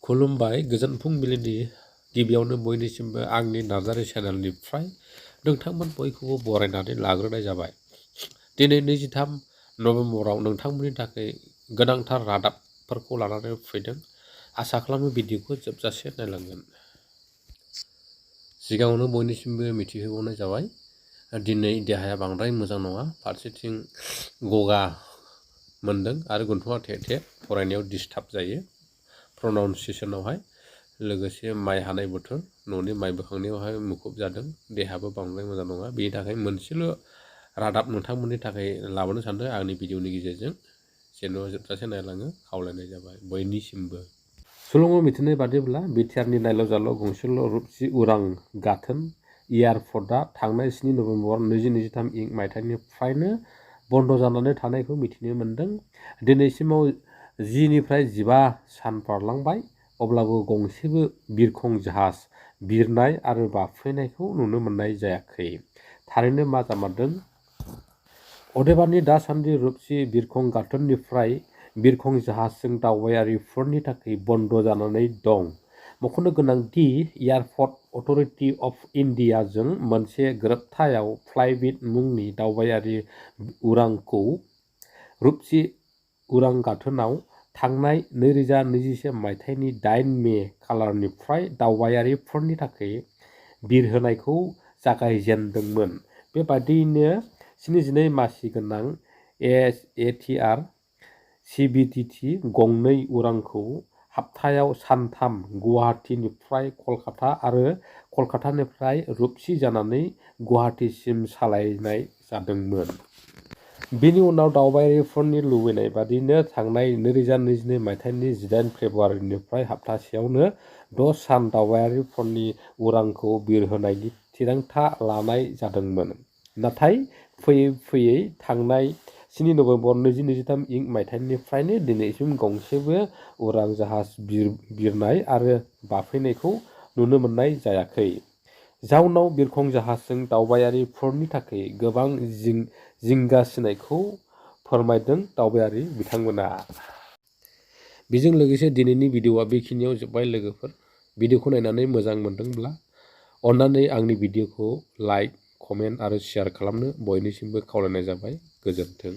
खुलुमबाय गोजोन फुंबिलिनि गिबियावनो बयनिसिमबो आंनि नार्जारी चेनेलनिफ्राय नोंथांमोन बयखौबो बरायनानै लाग्रोनाय जाबाय। दिनै 23 नभेम्बराव नोंथांमोननि थाखाय गोनांथार रादाबफोरखौ लानानै फैदों। आसा खालामो भिडिअखौ जोबजासे नायलांगोन। सिगाङावनो बयनिसिमबो मिथिहोबावनाय जाबाय दिनै देहाया बांद्राय मोजां नङा, फारसेथिं गगा मोन्दों आरो गन्थङा थे फरायनायाव डिस्टार्ब जायो प्रनाउन्सिएसनावहाय। लोगोसे माइ हानाय बोथोर, न'नि माइ बोखांनायावहाय मुखुब जादों, देहाबो बांद्राय मोजां नङा। बेनि थाखाय मोनसेल' रादाब नोंथांमोननि थाखाय लाबोनो सानदों आंनि भिडिअनि गेजेरजों, जेन' जोबजासे नायलाङो खावलायनाय जाबाय बयनिसिमबो। सुलुङाव मिथिनाय बादिब्ला बिटिआरनि नायल' जाल' गंसेल' रुपसि उरां गाथोन एयारपर्टआ थांनाय 7 नभेम्बर 2023 मायथाइनिफ्रायनो बन्द जानानै थानायखौ मिथिनो मोन्दों। दिनैसिमाव 10 निफ्राय 15 सान बारलांबाय, अब्लाबो गंसेबो बिरखं जाहाज बिरनाय आरो बाफैनायखौ नुनो मोननाय जायाखै। थारैनो मा जामारदों? अदेबानि दासान्दि रुपसि बिरखं गाथोननिफ्राय बिरखं जाहाजजों दावबायारिफोरनि थाखाय बन्द जानानै दं। मख'नो गोनांदि एयारपर्ट अथ'रिटि अफ इन्डियाजों मोनसे गोरोबथायाव फ्लाइबिट मुंनि दावबायारि उरांखौ रुपसि उरां गाथोनाव थांनाय 2021 मायथाइनि 8 मे खालारनिफ्राय दावबायारिफोरनि थाखाय बिरहोनायखौ जागायजेनदोंमोन। बेबादियैनो 72 मासि गोनां एटिआर सिबिटिटि गंनै उरांखौ हाप्तायाव सानथाम गुवाहाटीनिफ्राय कलकाता आरो कलकातानिफ्राय रुपसि जानानै गुवाहाटीसिम सालायनाय जादोंमोन। बेनि उनाव दावबायारिफोरनि लुबैनाय बादिनो थांनाय 2022 मायथाइनि 18 फेब्रुवारिनिफ्राय हाप्तासेयावनो 6 सान दावबायारिफोरनि उरांखौ बिरहोनायनि थिरांथा लानाय जादोंमोन। नाथाय फैयै फैयै थांनाय 7 नभेम्बर 2023 मायथाइनिफ्रायनो दिनैसिम गंसेबो उरां जाहाज बिरनाय आरो बाफैनायखौ नुनो मोननाय जायाखै। जाउनाव बिरखं जाहाजजों दावबायारिफोरनि थाखाय गोबां जिंगासिनायखौ फोरमायदों दावबायारि बिथांमोना। बेजों लोगोसे दिनैनि भिडिअआ बेखिनियाव जोब्बाय लोगोफोर। भिडिअखौ नायनानै मोजां मोनदोंब्ला अन्नानै आंनि भिडिअखौ लाइक, कमेन्ट आरो शेयार खालामनो बयनिसिमबो खावलायनाय जाबाय। गोजोन्थों।